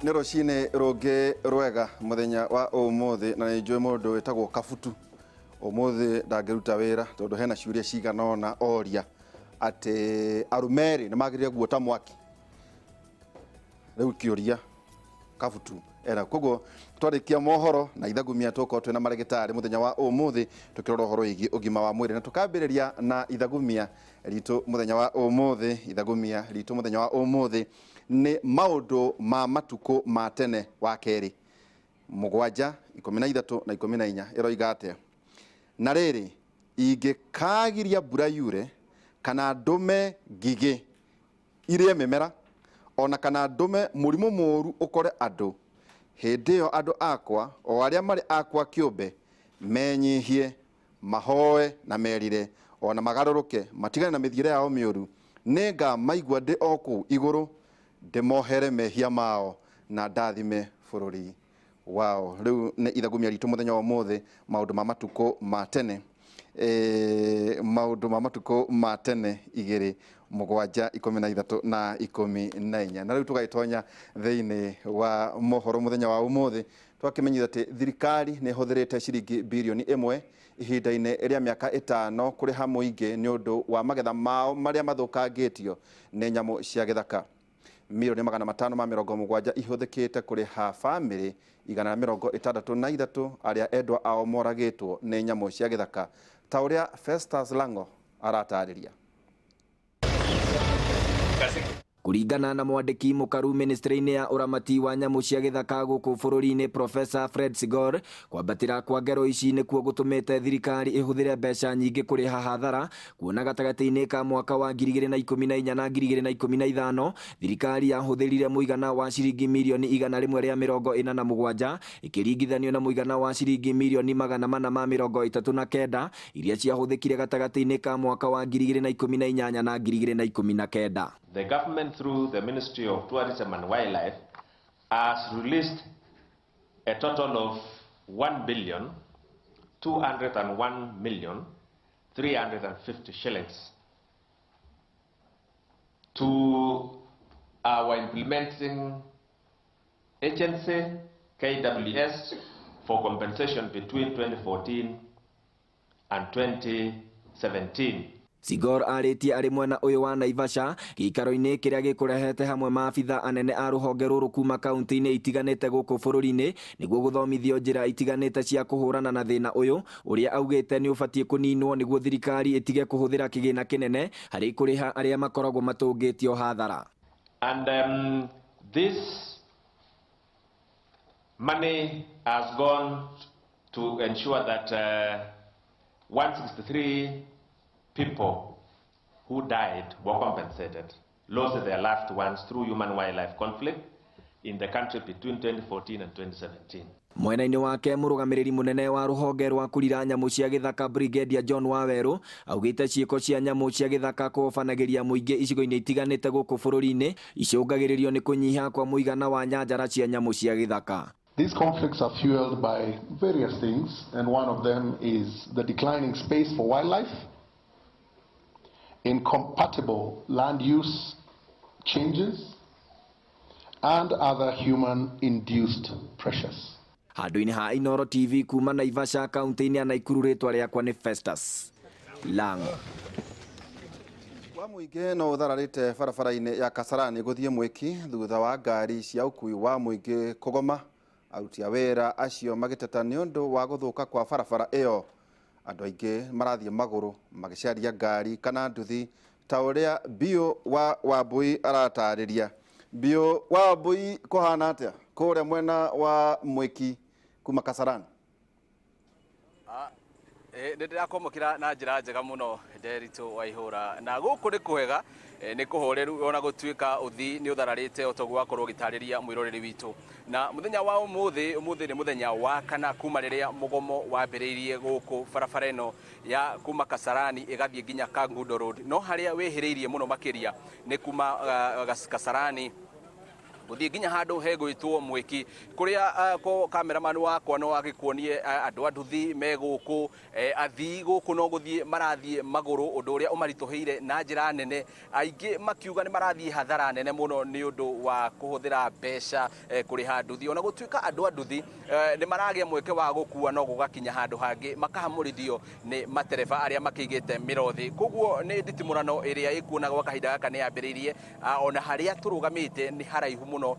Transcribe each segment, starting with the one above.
Nĩ rũcinĩ rũngĩ rwega mũthenya wa ũmũthĩ, na nĩ njũĩ mũndũ wĩtagwo Kabutu ũmũthĩ ndangĩruta wĩra tondũ hena ciũria cigana ũna oria atĩ arũme erĩ nĩ magĩrĩire guota mwaki. Rĩu kĩũria Kabutu era koguo twarĩkia mohoro na ithagumia tũkorwo twĩna marĩgĩtarĩ mũthenya wa ũmũthĩ tũkĩrora ũhoro wĩgiĩ ũgima wa mwĩrĩ, na tũkambĩrĩria na ithagumia ritũ mũthenya wa ũmũthĩ. Ithagumia ritũ mũthenya wa ũmũthĩ nĩ maũndũ ma matukũ ma tene wa kerĩ 7 13 na 14 ĩroiga atĩa? Na rĩrĩ, ingĩkagiria mbura yure kana ndũme ngigĩ irĩe mĩmera, o na kana ndũme mũrimũ mũũru ũkore andũ, hĩndĩ ĩyo andũ akwa, o arĩa marĩ akwa kĩũmbe, menyihie, mahoe na merire, o na magarũrũke matigane na mĩthiĩre yao mĩũru, nĩngamaigua ndĩ o kũu igũrũ, ndĩmohere mehia mao na ndathime bũrũri wao. Rĩu nĩ ithagumia ritũ mũthenya wa ũmũthĩ, maũndũ ma matukũ ma tene, maũndũ ma matukũ ma tene 2 7 13 na 14. Na rĩu tũgagĩtonya thĩinĩ wa mohoro mũthenya wa ũmũthĩ, twakĩmenyithia atĩ thirikari nĩ ĩhũthĩrĩte ciringi birioni 1 ihinda-inĩ rĩa mĩaka 5 kũrĩha mũingĩ nĩ ũndũ wa magetha mao marĩa mathũkangĩtio nĩ nyamũ cia gĩthaka. Milioni 570 ihũthĩkĩte kũrĩha bamĩrĩ 163 arĩa endwa ao moragĩtwo nĩ nyamũ cia gĩthaka, ta ũrĩa Festus Lango aratarĩria. Kũringana na mwandĩki mũkaru ministry-inĩ ya ũramati wa nyamũ cia gĩthaka gũkũ bũrũri-inĩ Professor Fred Sigor, kwambatĩra kwa ngero ici nĩkuo gũtũmĩte thirikari ĩhũthĩre mbeca nyingĩ kũrĩha hathara, kuona gatagatĩ-inĩ ka mwaka wa 2014 na 2015 thirikari yahũthĩrire mũigana wa ciringi mirioni 147 ĩkĩringithanio na mũigana wa ciringi mirioni 439 iria ciahũthĩkire gatagatĩ-inĩ ka mwaka wa 2018 na 2019. The government, through the Ministry of Tourism and Wildlife, has released a total of 1 billion 201 million 350 shillings to our implementing agency, KWS, for compensation between 2014 and 2017. Sigor arĩtie arĩ mwena ũyũ wa Naivasha gĩikaro-inĩ kĩrĩa gĩkũrehete hamwe maabitha anene a rũhonge rũrũ kuma kaunti-inĩ itiganĩte gũkũ bũrũri-inĩ nĩguo gũthomithio njĩra itiganĩte cia kũhũrana na thĩna ũyũ ũrĩa augĩte nĩ ũbatiĩ kũninwo nĩguo thirikari ĩtige kũhũthĩra kĩgĩna kĩnene harĩ kũrĩha arĩa makoragwo matũngĩtio hathara. And this money has gone to ensure that 163 people who died were compensated, lost their loved ones through human-wildlife conflict in the country between 2014 and 2017. Mwena-inĩ wake mũrũgamĩrĩri mũnene wa rũhonge rwa kũrira nyamũ cia gĩthaka Brigadier John Wawerũ augĩte ciĩko cia nyamũ cia gĩthaka kũhobanagĩria mũingĩ icigo-inĩ itiganĩte gũkũ bũrũri-inĩ icũngagĩrĩrio nĩ kũnyiha kwa mũigana wa nyanjara cia nyamũ cia gĩthaka. These conflicts are fueled by various things, and one of them is the declining space for wildlife, incompatible land use changes, and other human-induced pressures. Handũ-inĩ ha Inooro TV kuma Naivasha kaunti-inĩ ya Nakuru, rĩtwa rĩakwa nĩ Festus Lango. Wa mũingĩ no ũthararĩte barabara-inĩ ya Kasarani gũthiĩ Mwĩki thutha wa ngari cia ũkui wa mũingĩ kũgoma, aruti a wĩra acio magĩteta nĩ ũndũ wa gũthũka kwa barabara ĩyo. Andũ aingĩ marathiĩ magũrũ magĩcaria ngari kana nduthi, ta ũrĩa Biũ wa Wambui aratarĩria. Biũ wa Wambui, kũhana atĩa kũrĩa mwena wa Mwĩki kuma Kasarani? Nĩ ndĩrakwamũkĩra na njĩra njega mũno, Nderitũ wa Ihũra, na gũkũ nĩ kwega, nĩ kũhoreru ona gũtuĩka ũthi nĩ ũthararĩte o toguo wakorwo ũgĩtarĩria mwĩroreri witũ. Na mũthenya wa ũmũthĩ, ũmũthĩ nĩ mũthenya wa kana kuma rĩrĩa mũgomo wambĩrĩirie gũkũ barabara ĩno ya kuma Kasarani ĩgathiĩ nginya Kangundo Road, no harĩa wĩhĩrĩirie mũno makĩria nĩ kuma Kasarani Gũthiĩ nginya handũ hegwĩtwo Mwĩki kũrĩa ko cameraman wakwa no agĩkuonie andũ a nduthi me gũkũ, athii gũkũ no gũthiĩ marathiĩ magũrũ, ũndũ ũrĩa ũmaritũhĩire na njĩra nene. Aingĩ makiuga nĩ marathiĩ hathara nene mũno nĩ ũndũ wa kũhũthĩra mbeca kũrĩha nduthi, ona gũtuĩka andũ a nduthi nĩ maragĩa mweke wa gũkua no gũgakinya handũ hangĩ makahamũrithio nĩ matereba arĩa makĩigĩte mĩrothi. Koguo nĩ nditimũrano ĩrĩa ĩkuona gwa kahinda gaka nĩ yambĩrĩirie, ona harĩa tũrũgamĩte nĩ haraihu mũno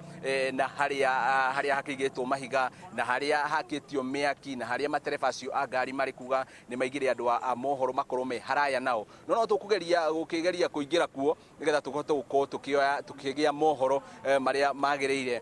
na harĩa hakĩigĩtwo mahiga na harĩa hakĩtio mĩaki na harĩa matereba acio a ngari marĩ kuga nĩ maigire andũ a mohoro makorwo me haraya nao, no no tũkũgeria gũkĩgeria kũingĩra kuo nĩgetha tũhote gũkorwo tũkĩoya tũkĩgĩa mohoro marĩa magĩrĩire.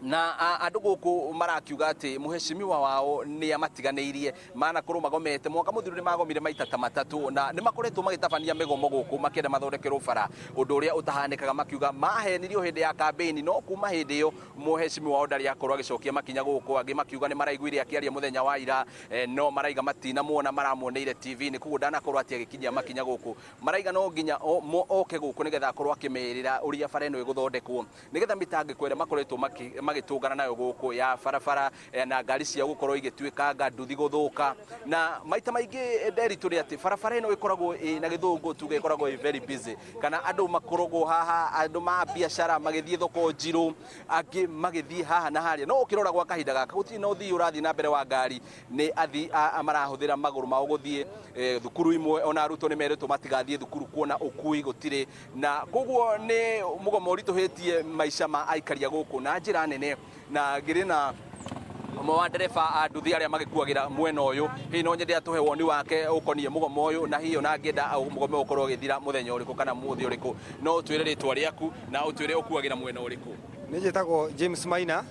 Na andũ gũkũ marakiuga atĩ mũheshimiwa wao nĩ amatiganĩirie, manakorwo magomete mwaka mũthiru nĩ magomire maita ta matatũ, na nĩ makoretwo magĩtabania mĩgomo gũkũ makĩenda mathondekerwo bara, ũndũ ũrĩa ũtahanĩkaga. Makiuga mahenirio hĩndĩ ya kambĩini, no kuma hĩndĩ ĩyo mũheshimiwa wao ndarĩ akorwo agĩcokia makinya gũkũ. Angĩ makiuga nĩ maraiguire akĩaria mũthenya wa ira, no maraiga matinamuona, maramuoneire TV-inĩ, koguo ndanakorwo atĩ agĩkinyia makinya gũkũ. Maraiga no nginya oke gũkũ nĩgetha akorwo akĩmerĩra ũrĩa bara ĩno ĩgũthondekwo, nĩgetha mĩtangĩko ĩrĩa makoretwo magĩtũngana nayo gũkũ ya barabara na ngari cia gũkorwo igĩtuĩkanga, nduthi gũthũka. Na maita maingĩ Nderitu nĩ atĩ barabara ĩno ĩkoragwo na gĩthũngũ tuge ĩkoragwo ĩ very busy, kana andũ makoragwo haha, andũ ma biacara magĩthiĩ thoko njirũ, angĩ magĩthiĩ haha na harĩa. No ũkĩrora gwa kahinda gaka gũtirĩ na ũthii ũrathiĩ na mbere wa ngari, nĩ athii marahũthĩra magũrũ mao gũthiĩ thukuru imwe, ona arutwo nĩ merĩtwo matigathiĩ thukuru kuona ũkui gũtirĩ, na koguo nĩ mũgomo ũritũhĩtie maica ma aikaria gũkũ na njĩra nene. Na ngĩrĩ na ũmwe wa ndereba a nduthi arĩa magĩkuagĩra mwena ũyũ, hihi no nyende atũhe woni wake ũkoniĩ mũgomo ũyũ, na hihi ona angĩenda mũgomo ũyũ ũkorwo ũgĩthira mũthenya ũrĩkũ kana mũthĩ ũrĩkũ. No ũtwĩre rĩtwa rĩaku na ũtwĩre ũkuagĩra mwena ũrĩkũ. Nĩ njĩtagwo James Maina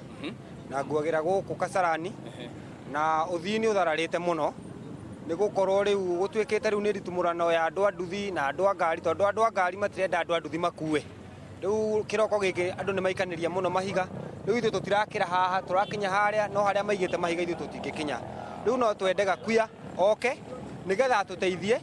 na nguagĩra gũkũ Kasarani, na ũthii nĩ ũthararĩte mũno nĩ gũkorwo rĩu gũtuĩkĩte rĩu nĩ nditimũrano ya andũ a nduthi na andũ a ngari, tondũ andũ a ngari matirenda andũ a nduthi makue. Rĩu kĩroko gĩkĩ andũ nĩ maikanĩria mũno mahiga, rĩu ithuĩ tũtirakĩra haha, tũrakinya harĩa, no harĩa maigĩte mahiga ithuĩ tũtingĩkinya. Rĩu no twende Gakuya oke nĩgetha atũteithie,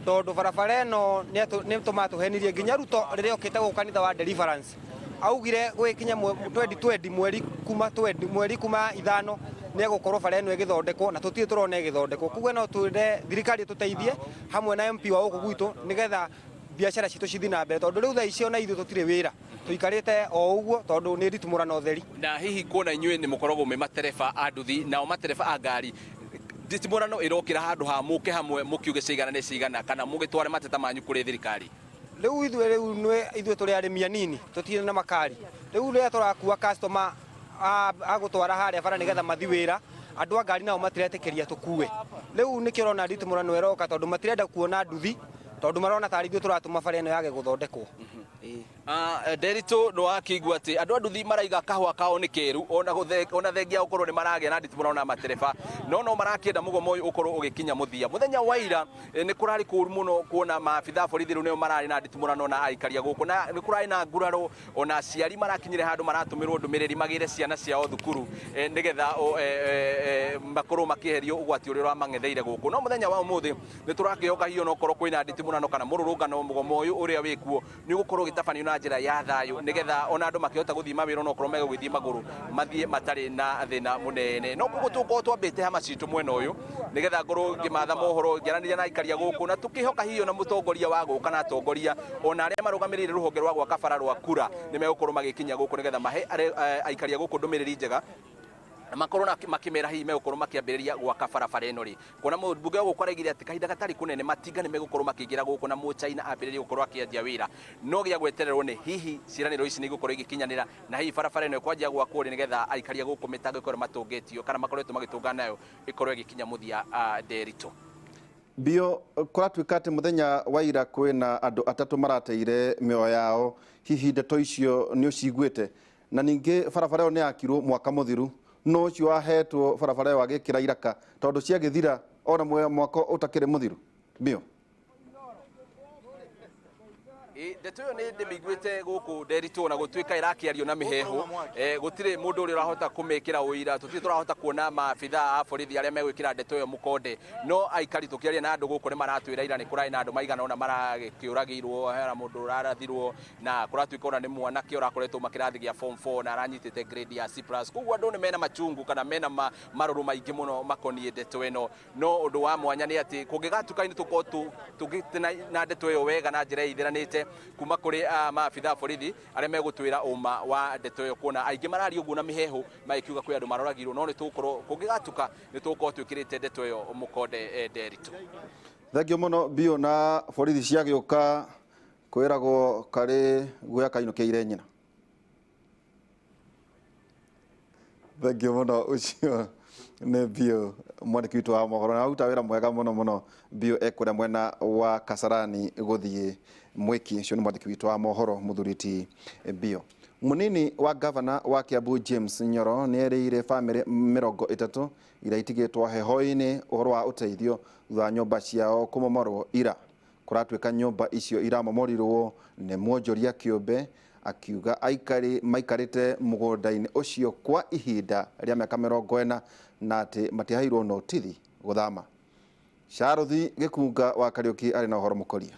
tondũ barabara ĩno nĩ tũmatũhenirie nginya Ruto rĩrĩa okĩte gũkũ kanitha wa Deliverance augire gwĩkinya 2020 mweri kuma 5 nĩ egũkorwo bara ĩno ĩgĩthondekwo, na tũtirĩ tũrona ĩgĩthondekwo. Koguo no twende thirikari ĩtũteithie hamwe na MP wa gũkũ gwitũ nĩgetha biacara citũ cithiĩ na mbere, tondũ rĩu thaa ici ona ithuĩ tũtirĩ wĩra, tũikarĩte o ũguo tondũ nĩ nditimũrano theri. Na hihi kuona inyuĩ nĩ mũkoragwo mwĩ matereba a nduthi nao matereba a ngari, nditimũrano ĩrokĩra handũ ha mũke hamwe mũkiuge cigana nĩ cigana, kana mũgĩtware mateta manyu kũrĩ thirikari? Rĩu ithuĩ ithuĩ tũrĩ arĩmi anini, tũtirĩ na makari. Rĩu rĩrĩa tũrakua customer agũtwara harĩa bara nĩgetha mathiĩ wĩra, andũ a ngari nao matiretĩkĩria tũkue. Rĩu nĩkĩo ũrona nditimũrano ĩroka, tondũ matirenda kuona nduthi, tondũ marona tarĩ ithuĩ tũratũma bara ĩno yage gũthondekwo. Nderitu nĩ wakĩigua atĩ andũ a nduthi maraiga kahũa kao nĩ kĩru, ona thengia gũkorwo nĩ maragĩa na nditimũrano na matereba, no no marakĩenda mũgomo ũyũ ũkorwo ũgĩkinya mũthia. Mũthenya wa ira nĩ kũrarĩ kũru mũno kuona maabitha a borithi rĩu nĩo mararĩ na nditimũrano na aikaria gũkũ, na nĩ kũrarĩ na nguraro, ona aciari marakinyire handũ maratũmĩrwo ndũmĩrĩri magĩre ciana ciao thukuru nĩgetha makorwo makĩeherio ũgwati ũrĩa ũramang'etheire gũkũ. No mũthenya wa ũmũthĩ nĩ tũrakĩhoka hihi onokorwo kwĩna nditimũrano kana mũrũrũngano, mũgomo ũyũ ũrĩa wĩkuo nĩ ũgũkorwo ũgĩtabanio na njĩra ya thayũ, nĩgetha ona andũ makĩhota gũthiĩ mawĩra onokorwo megũgĩthiĩ magũrũ mathiĩ matarĩ na thĩna mũnene. No koguo tũgũkorwo twambĩte hama citũ mwena ũyũ nĩgetha ngorwo ngĩmatha mohoro, ngĩaranĩria na aikaria gũkũ, na tũkĩhoka hihi ona mũtongoria wa gũka na atongoria ona arĩa marũgamĩrĩire rũhonge rwa gwaka bara rwa kura nĩ megũkorwo magĩkinya gũkũ nĩgetha mahe aikaria gũkũ ndũmĩrĩri njega, makorwo na makĩmera hihi megũkorwo makĩambĩrĩria gwaka barabara ĩno rĩ. Kuona mũmbunge wa gũkũ araigire atĩ kahinda gatarĩ kũnene matinga nĩ megũkorwo makĩingĩra gũkũ na mũchaina ambĩrĩrie gũkorwo akĩanjia wĩra. No gĩa gwetererwo nĩ hihi ciĩranĩro ici nĩ igũkorwo igĩkinyanĩra, na hihi barabara ĩno ĩkwanjia gwakwo rĩ nĩgetha aikaria gũkũ mĩtangĩko ĩrĩa matũngĩtio kana makoretwo magĩtũngana nayo ĩkorwo ĩgĩkinya mũthia. Nderitu Bio kũratuĩka atĩ mũthenya wa ira kwĩna andũ atatũ marateire mĩoyo yao, hihi ndeto icio nĩ ũciguĩte? Na ningĩ barabara ĩyo nĩ yakirwo mwaka mũthiru, no ũcio wahetwo barabara ĩyo agĩkĩra iraka tondũ ciagĩthira ona mwaka ũtakĩrĩ mũthiru. Bio Ndeto ĩyo nĩ ndĩmĩiguĩte gũkũ Nderitu, ona gũtuĩka ĩrakĩario na mĩhehu, gũtirĩ mũndũ ũrĩa ũrahota kũmĩkĩra ũira. Tũtirĩ tũrahota kuona maabithaa a borithi arĩa megwĩkĩra ndeto ĩyo mũkonde, no aikari tũkĩaria na andũ gũkũ nĩ maratwĩra ira nĩ kũrarĩ na andũ maigana ũna marakĩũragirwo, hena mũndũ ũrarathirwo, na kũratuĩka ona nĩ mwanake ũrakoretwo makĩrathi gĩa form 4 na aranyitĩte grade ya C+. Koguo andũ nĩ mena machungu kana mena marũrũ maingĩ mũno makoniĩ ndeto ĩno. No ũndũ wa mwanya nĩ atĩ kũngĩgatuka nĩ tũkorwo tũgĩte na ndeto ĩyo wega na njĩra ĩithĩranĩte kuma kũrĩ maabithaa a borithi arĩa megũtwĩra ũma wa ndeto ĩyo, kuona aingĩ mararia ũguo na mĩhehu magĩkiuga kwĩ andũ maroragirwo, no nĩ tũgũkorwo kũngĩgatuka nĩ tũgũkorwo twĩkĩrĩte ndeto ĩyo mũkonde. Nderitu. Thengio mũno biũ. Na borithi ciagĩũka, kwĩragwo karĩ guoya kainũkĩire nyina. Thengio mũno. Ũcio nĩ biũ mwandĩki witũ wa mohoro, na aruta wĩra mwega mũno mũno biũ ekũrĩa mwena wa Kasarani gũthiĩ mwĩki. Ũcio nĩ mwandĩki witũ wa mohoro, mũthuri ti biũ. Mũnini wa gavana wa Kiambu James Nyoro nĩ erĩire bamĩrĩ 30 iria itigĩtwo heho-inĩ ũhoro wa ũteithio thutha wa nyũmba ciao kũmomorwo ira. Kũratuĩka nyũmba icio iramomorirwo nĩ mwonjoria kĩũmbe, akiuga aikari maikarĩte mũgũnda-inĩ ũcio kwa ihinda rĩa mĩaka 40 na atĩ matiaheirwo notithi gũthama. Charũthi Gĩkunga wa Kariũki arĩ na ũhoro mũkũria.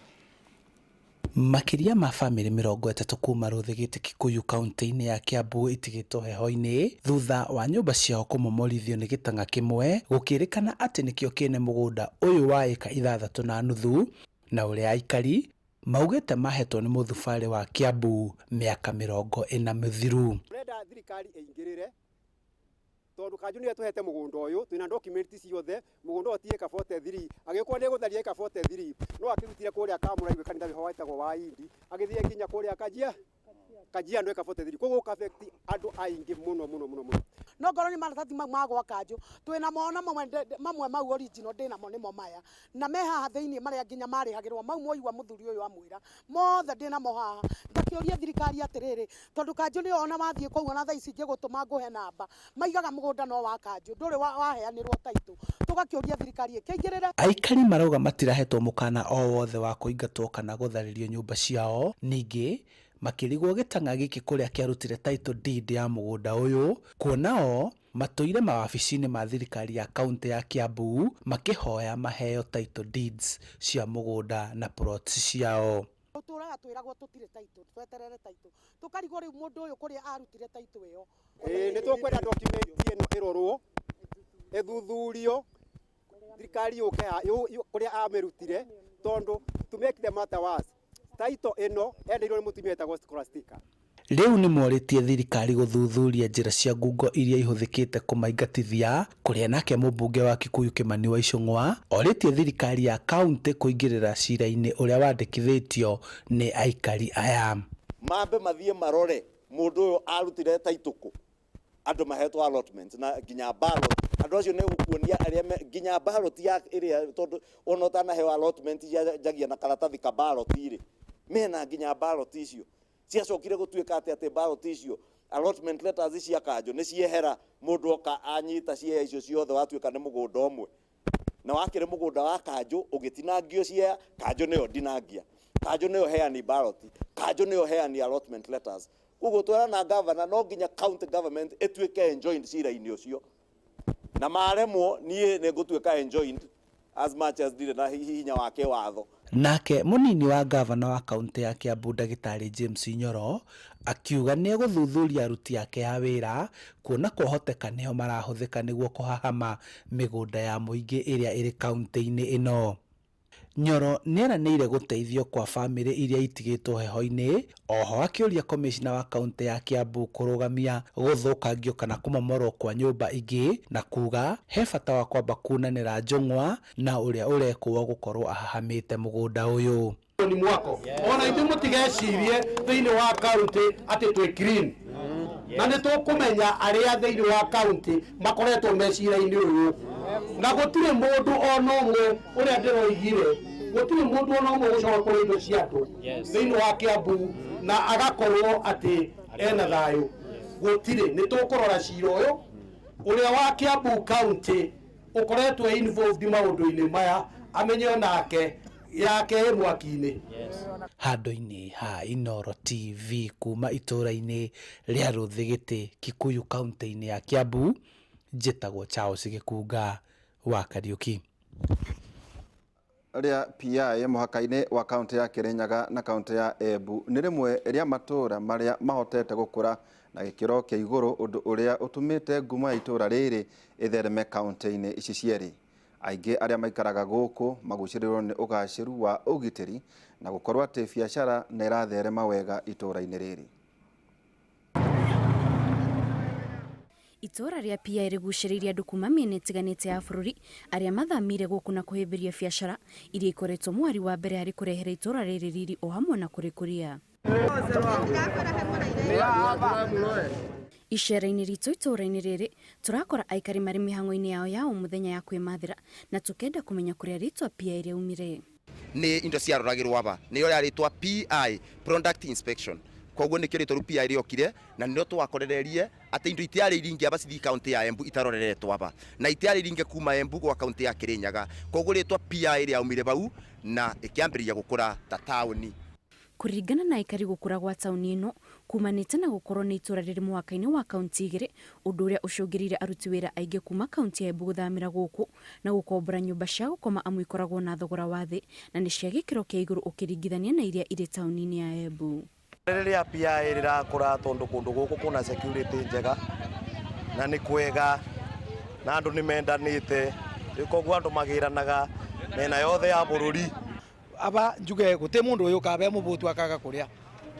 Makĩria ma bamĩrĩ 30 kuma Rũthigĩte Kikuyu kaunti-inĩ ya Kiambu itigĩtwo heho-inĩ thutha wa nyũmba ciao kũmomorithio nĩ gĩtang'a kĩmwe gũkĩrĩkana atĩ nĩkĩo kĩene mũgũnda ũyũ wa ĩka 6.5, na ũrĩa aikari maugĩte mahetwo nĩ mũthubarĩ wa Kiambu mĩaka 40 mĩthiru. Tũrenda thirikari ĩingĩrĩre tondũ kanjũ nĩyo tũhete mũgũnda ũyũ. Twĩna document ciothe. Mũgũnda ũyũ ti ĩka 43, agĩkorwo nĩ gũtharia ĩka 43, no akĩrutire kũrĩa Kamũraigwe kanitha wĩho wetagwo wa Indi, agĩthiĩ nginya kũrĩa Kajiado ĩka 43. Koguo gũka affect andũ aingĩ mũno mũno mũno mũno. No ngorwo nĩ maratathi mau ma gwa kanjũ twĩna mo, ona mamwe mau original ndĩnamo, nĩmo maya na me haha thĩinĩ, marĩa nginya marĩhagĩrwo mau mwaigua mũthuri ũyũ amwĩra mothe ndĩnamo haha. Ngakĩũria thirikari atĩrĩrĩ, tondũ kanjũ nĩyo ona wathiĩ kũu, ona thaa ici ingĩgũtũma ngũhe namba, maigaga mũgũnda no wa kanjũ, ndũrĩ waheanĩrwo taitũ. Tũgakĩũria thirikari ĩkĩingĩrĩre. Aikari marauga matirahetwo mũkana o wothe wa kũingatwo kana gũtharĩrio nyũmba ciao. Ningĩ makĩrigwo gĩtang'a gĩkĩ kũrĩa kĩarutire title deed ya mũgũnda ũyũ, kuona o matũire mawabici-inĩ ma thirikari ya kaunti ya Kiambu makĩhoya maheo title deeds cia mũgũnda na plots ciao. Tũtũraga twĩragwo tũtirĩ title, tweterere title. Tũkarigwo rĩu mũndũ ũyũ kũrĩa arutire title ĩyo. Ĩĩ, nĩ tũkwenda document ĩno ĩrorwo, ĩthuthurio, thirikari yũke kũrĩa amĩrutire, tondũ to make the matter worse, title ĩno endeirwo nĩ mũtumia wĩtagwo Scholastica. Rĩu nĩ morĩtie thirikari gũthuthuria njĩra cia ngungo iria ihũthĩkĩte kũmaingatithia, kũrĩa nake mũmbunge wa Kikuyu Kimani wa Ichung'wa orĩtie thirikari ya kaunti kũingĩrĩra cira-inĩ ũrĩa wandĩkithĩtio nĩ aikari aya. Mambe mathiĩ marore mũndũ ũyũ arutire title kũ. Andũ mahetwo allotment na nginya ballot. Andũ acio nĩ gũkuonia arĩa nginya ballot ya ĩrĩa, tondũ ona ũtanaheo allotment njagia na karatathi ka ballot rĩ, mena nginya ballot icio ciacokire gũtuĩka atĩ ballot icio, allotment letters cia kanjũ nĩ ciehera. Mũndũ oka anyita ciea icio ciothe, watuĩka nĩ mũgũnda ũmwe na wakĩrĩ mũgũnda wa kanjũ, ũgĩtinangio ciea. Kanjũ nĩyo ndinangia, kanjũ nĩyo heani ballot, kanjũ nĩyo heani allotment letters. Koguo twerana governor no nginya county government ĩtuĩke enjoined cira-inĩ ũcio, na maremwo niĩ nĩ ngũtuĩka enjoined, as much as ndirĩ na hinya wa kĩwatho. Nake mũnini wa gavana wa kaunti ya Kiambu Ndagĩtarĩ James Nyoro akiuga nĩ egũthuthuria aruti ake a wĩra, kuona kwahoteka nĩo marahũthĩka nĩguo kũhahama mĩgũnda ya mũingĩ ĩrĩa ĩrĩ kaunti-inĩ ĩno. Nyoro nĩeranĩire gũteithio kwa bamĩrĩ iria itigĩtwo heho-inĩ. Oho akĩũria komĩcina wa kaunti ya Kiambu kũrũgamia gũthũkangio kana kũmomorwo kwa nyũmba ingĩ, na kuga he bata wa kwamba kunanĩra njũng'wa na ũrĩa ũrekũo gũkorwo ahahamĩte mũgũnda ũyũ. Ni mwako ona ithuĩ mũtigecirie thĩinĩ wa kaunti atĩ twĩ clean, na nĩ tũkũmenya arĩa thĩinĩ wa kaunti makoretwo mecira-inĩ ũyũ, na gũtirĩ mũndũ ona ũmwe, ũrĩa ndĩroigire, gũtirĩ mũndũ ona ũmwe gũcoka kũrĩa indo cia andũ thĩinĩ wa Kiambu na agakorwo atĩ ena thayũ. Gũtirĩ. Nĩ tũkũrora cira ũyũ ũrĩa wa Kiambu County ũkoretwo involved maũndũ-inĩ maya, amenye onake Yake ĩ mwaki-inĩ. Handũ-inĩ ha Inooro TV kuma itũra-inĩ rĩa Rũthĩgĩtĩ, Kikuyu kaunti-inĩ ya Kiambu, njĩtagwo Charles Gĩkunga wa Kariuki. Rĩa PI mũhaka-inĩ wa kaunti ya Kirinyaga na kaunti ya Embu nĩ rĩmwe rĩa matũũra marĩa mahotete gũkũra na gĩkĩro kĩa igũrũ, ũndũ ũrĩa ũtũmĩte ngumo ya itũũra rĩrĩ ĩthereme kaunti-inĩ ici cierĩ. Aingĩ arĩa maikaraga gũkũ magucĩrĩrwo nĩ ũgacĩru wa ũgitĩri na gũkorwo atĩ biacara nĩ ĩratherema wega itũũra-inĩ rĩrĩ. Itũũra rĩa PI rĩgucĩrĩirie andũ kuma mĩena ĩtiganĩte ya bũrũri arĩa mathamĩire gũkũ na kũhĩmbĩria biacara iria ikoretwo mwari wa mbere harĩ kũrehera itũũra rĩrĩ riri o hamwe na kũrĩkũria. Icera-inĩ ritũ itũũra-inĩ rĩrĩ tũrakora aikari marĩ mĩhang'o-inĩ yao ya o mũthenya ya kwĩmathĩra na tũkenda kũmenya kũrĩa rĩtwa PI rĩaumire. Nĩ indo ciaroragĩrwo aba nĩyo yarĩtwa PI, product inspection, koguo nĩkĩo rĩtwa rĩu PI rĩokire, na nĩrĩo twakorererie atĩ indo itiarĩ iringi aba cithiĩ kaunti ya Embu itaroreretwo aba, na itiarĩ iringe kuma Embu gwa kaunti ya Kirinyaga, koguo rĩtwa PI rĩaumire bau na ĩkĩambĩrĩria gũkũra ta taũni. Kũringana na aikari, gũkũra gwa taũni ĩno kumanĩte na gũkorwo nĩ itũũra rĩrĩ mũhaka-inĩ wa kaunti igĩrĩ, ũndũ ũrĩa ũcũngĩrĩire aruti wĩra aingĩ kuma kaunti ya Embu gũthamĩra gũkũ na gũkombora nyũmba cia gũkoma, amu ikoragwo na thogora wa thĩ na nĩ cia gĩkĩro kĩa igũrũ ũkĩringithania na iria irĩ taũni-inĩ ya Embu. Rĩrĩa PI rĩrakũra tondũ kũndũ gũkũ kwĩna security njega na nĩ kwega na andũ nĩ mendanĩte, rĩu koguo andũ magĩranaga mĩena yothe ya bũrũri. Aba njuge guti mundu uyu kabe mubutu akaga kuria,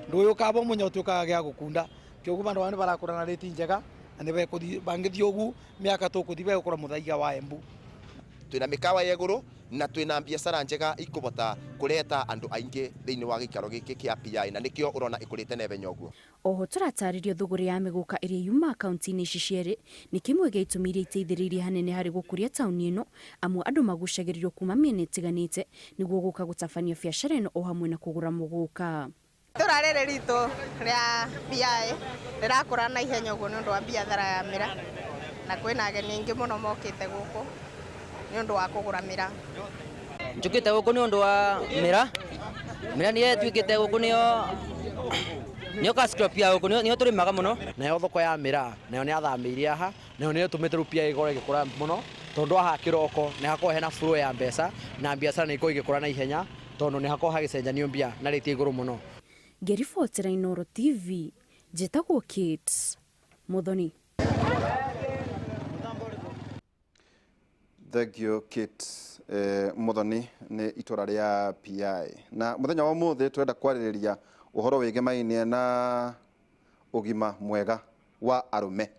ndu kaba munyotu kaga gya gukunda kiogu, bandu bani barakura na rĩti njega na nĩ bekuthi bangĩthiĩ ũgu mĩaka tũkũthi begũkora mũthaiga wa Embu. Twĩna mĩkawa ya igũrũ na twĩna biacara njega ikũbota kũreta andũ aingĩ thĩinĩ wa gĩikaro gĩkĩ kĩa PI, na nĩkĩo ũrona ĩkũrĩte na ihenya ũguo. Oho tũratarĩrio thũgũrĩ ya mĩgũka ĩrĩa yumaga kaunti-inĩ ici cierĩ nĩ kĩmwe gĩa itũmi iria iteithĩrĩirie hanene harĩ gũkũria taũni ĩno, amu andũ magucagĩrĩrio kuma mĩena ĩtiganĩte nĩguo gũka gũtabania biacara ĩno o hamwe na kũgũra mũgũka. Itũra rĩrĩ ritũ rĩa PI rĩrakũra na ihenya ũguo nĩ ũndũ wa biathara ya mĩraa, na kwĩna ageni aingĩ mũno mokĩte gũkũ nĩ ũndũ wa kũgũra mĩraa. Njũkĩte gũkũ nĩ ũndũ wa mĩraa. Mĩraa nĩyo ĩtuĩkĩte gũkũ nĩyo cash crop ya gũkũ, nĩyo tũrĩmaga mũno. Nayo thoko ya mĩraa nayo nĩ yathamĩire haha, nayo nĩyo ĩtũmĩte rĩu PI ĩkorwo ĩgĩkũra mũno, tondũ haha kĩroko nĩ hakoragwo hena flow ya mbeca na biacara nĩ ikoragwo igĩkũra na ihenya, tondũ nĩ hakoragwo hagĩcenjanio mbia na rĩti ya igũrũ mũno. Ngĩribotera Inooro TV, njĩtagwo Kate Muthoni. Thank you, Kate Muthoni. Nĩ itũra rĩa PI, na mũthenya wa ũmũthĩ twenda kwarĩrĩria ũhoro wĩgemainie na ũgima mwega wa arũme.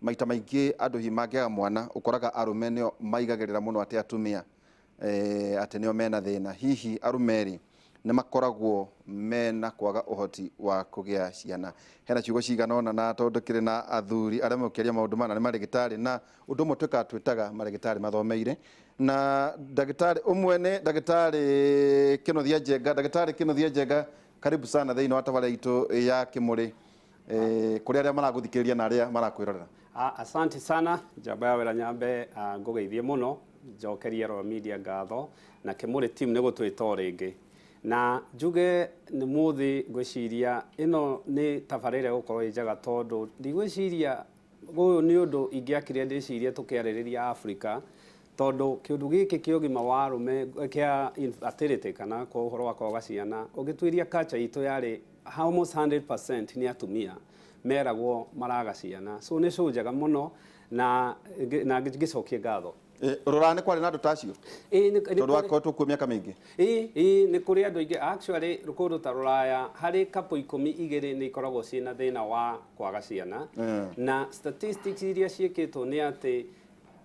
Maita maingĩ andũ hihi mangĩaga mwana, ũkoraga arũme nĩo maigagĩrĩra mũno atĩ atumia atĩ nĩo mena thĩna. Hihi arũme rĩ, nĩ makoragwo mena kwaga ũhoti wa kũgĩa ciana? Hena ciugo cigana ũna, na tondũ kĩrĩ na athuri arĩa megũkĩaria maũndũ mana nĩ marĩgĩtarĩ, na ũndũ ũmwe twĩkaga, twĩtaga marĩgĩtarĩ mathomeire, na ndagĩtarĩ ũmwe nĩ ndagĩtarĩ Kĩnuthia Njenga. Ndagĩtarĩ Kĩnuthia Njenga, karibu sana thĩinĩ wa tabarĩra itũ ya Kĩmũrĩ, kũrĩ arĩa maragũthikĩrĩria na arĩa marakwĩrorera. Asante sana. Njamba ya wĩra, nyambe ngũgeithie mũno, njokerie Royal Media ngatho na Kĩmũrĩ team nĩ gũtwĩta o rĩngĩ, na njuge nĩ mũthĩ ngwĩciria ĩno nĩ tabarĩra ĩgũkorwo ĩ njega, tondũ ndigwĩciria ũyũ nĩ ũndũ ingĩakire ndĩcirie tũkĩarĩrĩria Africa, tondũ kĩũndũ gĩkĩ kĩa ũgima wa arũme kĩa infertility kana kwa ũhoro wa kwaga ciana, ũngĩtuĩria culture itũ yarĩ almost 100% nĩ atumia meragwo maraga ciana. So nĩ show njega mũno na ngĩcokie ngatho. Rũraya nĩ kwarĩ na andũ ta acio? Ĩĩ, Tondũ wakoretwo kuo mĩaka mĩingĩ. Ĩĩ, nĩ kũrĩ andũ aingĩ. Actually, kũndũ ta Rũraya harĩ couple 10, igĩrĩ nĩ ikoragwo ciĩna thĩna wa kwaga ciana. Na statistics iria ciĩkĩtwo nĩ atĩ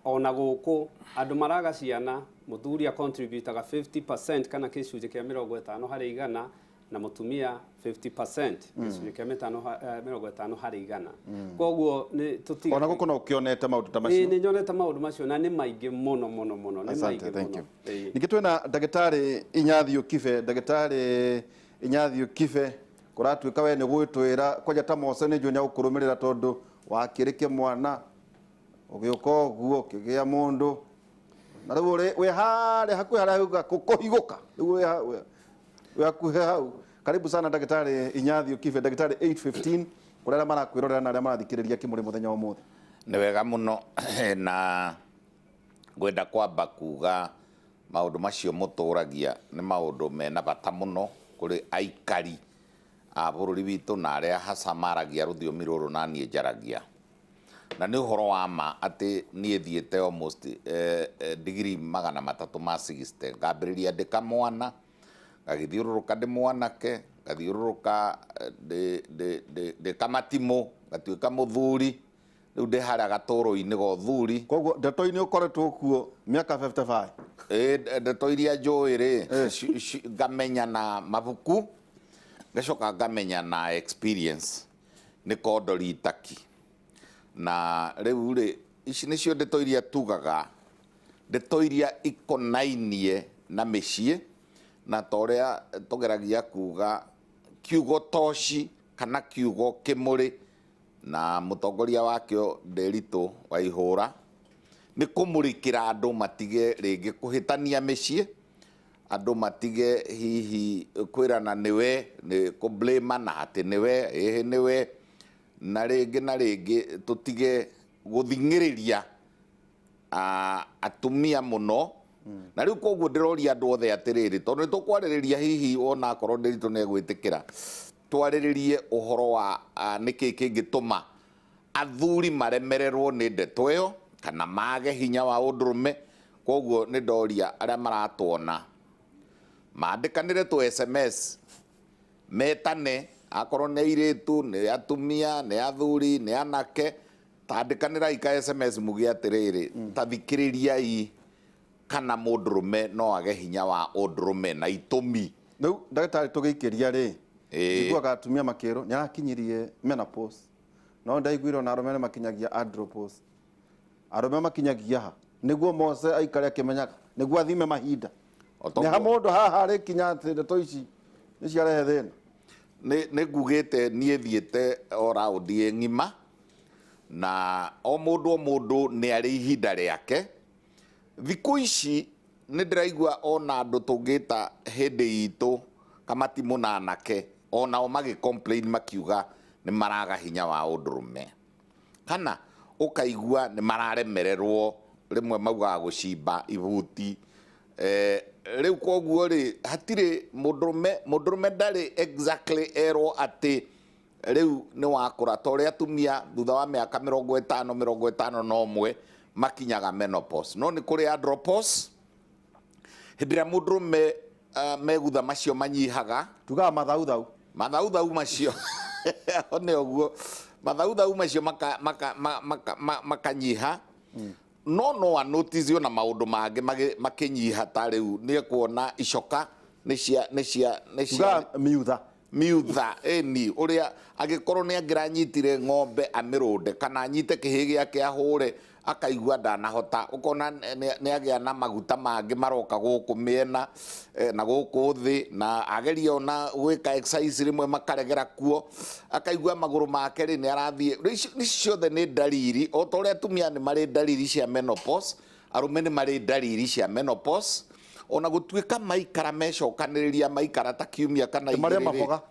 ona gũkũ andũ maraga ciana, mũthuri acontributaga 50% kana gĩcunjĩ kĩa 50% na mũtumia 50%, gĩcunjĩ kĩa 50%. Koguo nĩ tũtiga Ona gũkũ no ũkĩonete maũndũ ta macio? Ĩĩ, nĩ nyonete maũndũ macio na nĩ maingĩ mũno mũno mũno, nĩ Asante, maingĩ thank mũno. you. Ĩĩ. Ningĩ twĩna ndagĩtarĩ Inyathio Kibe. Ndagĩtarĩ Inyathio Kibe, kũratuĩka we nĩ gwĩtwĩra kwanja ta Mose, nĩ njũĩ nĩ agũkũrũmĩrĩra, tondũ wakĩrĩ kĩmwana ũgĩũka ũguo ũkĩgĩa mũndũ Na rĩu ũrĩ wĩ harĩa hakuhĩ harĩa hauga kũhigũka, rĩu wĩ hakuhĩ hau. Karibu sana ndagĩtarĩ Inyathiũ Kibe, ndagĩtarĩ 8:15 kũrĩ arĩa marakwĩrorera na arĩa marathikĩrĩria Kĩmũrĩ mũthenya wa ũmũthĩ. Nĩ wega mũno na ngwenda kwamba kuga maũndũ macio mũtũragia nĩ maũndũ mena bata mũno kũrĩ aikari a bũrũri witũ na arĩa hasa maragia rũthiomi rũrũ na niĩ njaragia. Na nĩ ũhoro wa ma atĩ niĩ thiĩte almost degree 360, ngambĩrĩria ndĩ kamwana, ngagĩthiũrũrũka ndĩ mwanake, ngathiũrũrũka ndĩ kamatimũ, ngatuĩka mũthuri, rĩu ndĩ harĩa gatũrũ-inĩ ga ũthuri. Koguo ndeto-inĩ ũkoretwo kuo mĩaka 55? Ĩĩ, ndeto iria njũĩ rĩ, ngamenya na mabuku, ngacoka ngamenya na experience, nĩ kondori taki. Na rĩu rĩ, ici nĩcio ndeto iria tugaga, ndeto iria ikonainie na mĩciĩ, na ta ũrĩa tũgeragia kuga kiugo toci kana kiugo kĩmũrĩ na mũtongoria wakĩo Nderitu wa Ihũra, nĩ kũmũrĩkĩra andũ matige rĩngĩ kũhĩtania mĩciĩ, andũ matige hihi kwĩrana nĩwe, nĩ kũ-blame-ana atĩ nĩwe, ĩhĩ nĩwe, na rĩngĩ na rĩngĩ tũtige gũthing'ĩrĩria atumia mũno. Na rĩu koguo ndĩroria andũ othe atĩrĩrĩ, tondũ nĩ tũkwarĩrĩria hihi ona akorwo Nderitu nĩ egwĩtĩkĩra, twarĩrĩrie ũhoro wa nĩkĩ kĩngĩtũma athuri maremererwo nĩ ndeto ĩyo kana mage hinya wa ũndũrũme. Koguo nĩ ndoria arĩa maratuona mandĩkanĩre tũ SMS, metane, akorwo nĩ airĩtu, nĩ atumia, nĩ athuri, nĩ anake, tandĩkanĩrai ka SMS muge atĩrĩrĩ, tathikĩrĩriai kana mũndũrũme no age hinya wa ũndũrũme na itũmi. Rĩu ndagĩtarĩ tũgĩikĩria rĩ, njiguaga atumia makĩrwo nĩ arakinyirie menopause, no ndaiguire ona arũme nĩ makinyagia andropause. Arũme makinyagia ha nĩguo Mose aikare akĩmenyaga, nĩguo athime mahinda. Nĩ ha mũndũ haha arĩkinya atĩ ndeto ici nĩ ciarehe thĩna? Nĩ ngugĩte niĩ thiĩte o raundi ĩ ng'ima, na o mũndũ o mũndũ nĩ arĩ ihinda rĩake. Thikũ ici nĩ ndĩraigua ona andũ tũngĩta hĩndĩ itũ kamatimũ na anake, onao magĩ complain makiuga nĩ maraga hinya wa ũndũrũme, kana ũkaigua nĩ mararemererwo, rĩmwe maugaga gũcimba ibuti. Rĩu koguo rĩ, hatirĩ mũndũrũme, mũndũrũme ndarĩ exactly erwo atĩ rĩu nĩ wakũra, ta ũrĩa atumia thutha wa mĩaka 50, 51 makinyaga menopause. No nĩ kũrĩ andropause, hĩndĩ ĩrĩa mũndũrũme megutha macio manyihaga, tugaga mathauthau, mathauthau macio nĩ ũguo, mathauthau macio makanyiha. No no anotice na maũndũ mangĩ makĩnyiha, ta rĩu nĩ ekuona icoka nĩ cia, nĩ cia, nĩ cia tugaga miutha, miutha ĩni, ũrĩa angĩkorwo nĩ angĩranyitire ng'ombe amĩrũnde kana anyite kĩhĩ gĩake ahũre, akaigua ndanahota, ũkona nĩ agĩa na maguta mangĩ maroka gũkũ mĩena na gũkũ thĩ, na ageria ona gwĩka exercise rĩmwe makaregera kuo, akaigua magũrũ make rĩ nĩ arathiĩ. Rĩu ici ciothe nĩ ndariri, o ta ũrĩa atumia nĩ marĩ ndariri cia menopause, arũme nĩ marĩ ndariri cia menopause, ona gũtuĩka maikara mecokanĩrĩria, maikara ta kiumia kana Nĩ marĩa igĩrĩ rĩ. maboga.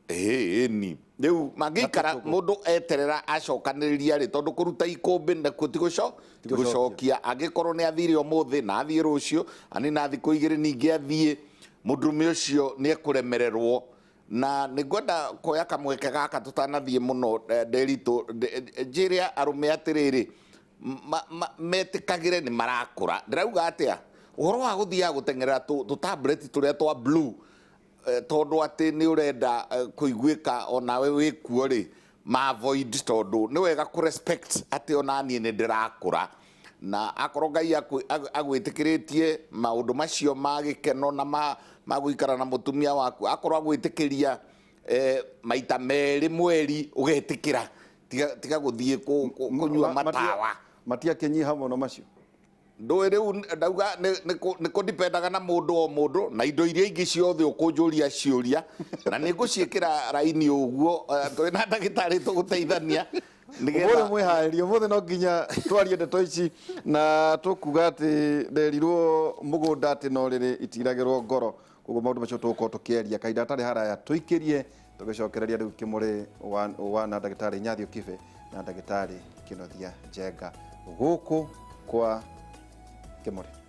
Ĩĩ, rĩu mangĩikara mũndũ eterera acokanĩrĩria rĩ, tondũ kũruta ikũmbĩ nakuo ti gũcokia, angĩkorwo nĩ athire ũmũthĩ na athiĩ rũciũ, anina thikũ igĩrĩ ningĩ athiĩ, mũndũrũme ũcio nĩ ekũremererwo. Na nĩ ngwenda kuoya kamweke gaka tũtanathiĩ mũno, Nderitu, njĩre arũme atĩrĩrĩ, metĩkagĩre nĩ marakũra. Ndĩrauga atĩa? Ũhoro wa gũthiaga gũteng'erera tũ tablet tũrĩa twa blue, tondũ atĩ nĩ ũrenda kũiguĩka onawe wĩkuo rĩ, ma avoid, tondũ nĩ wega kũ respect atĩ ona niĩ nĩ ndĩrakũra. Na akorwo Ngai agwĩtĩkĩrĩtie maũndũ macio ma gĩkeno na ma gũikara na mũtumia waku, akorwo agwĩtĩkĩria maita merĩ mweri ũgetĩkĩra, tiga gũthiĩ kũnyua matawa. Matiakĩnyiha mũno macio. Ndũĩ rĩu ndauga nĩ kũdipendaga na mũndũ o mũndũ na indo iria ingĩ ciothe ũkũnjũria ciũria, na nĩ ngũciĩkĩra raini ũguo, twĩna ndagĩtarĩ tũgũteithania. Ũmũthĩ mwĩharĩrie, ũmũthĩ no nginya twarie ndeto ici na tũkuga atĩ nderirwo mũgũnda atĩ no rĩrĩ itiragĩrwo ngoro, koguo maũndũ macio tũgũkorwo tũkĩaria kahinda gatarĩ haraya tũikĩrie tũgĩcokereria rĩu Kĩmũrĩ wana ndagĩtarĩ Nyathio Kibe na ndagĩtarĩ Kĩnothia Njenga gũkũ kwa Kĩmũrĩ.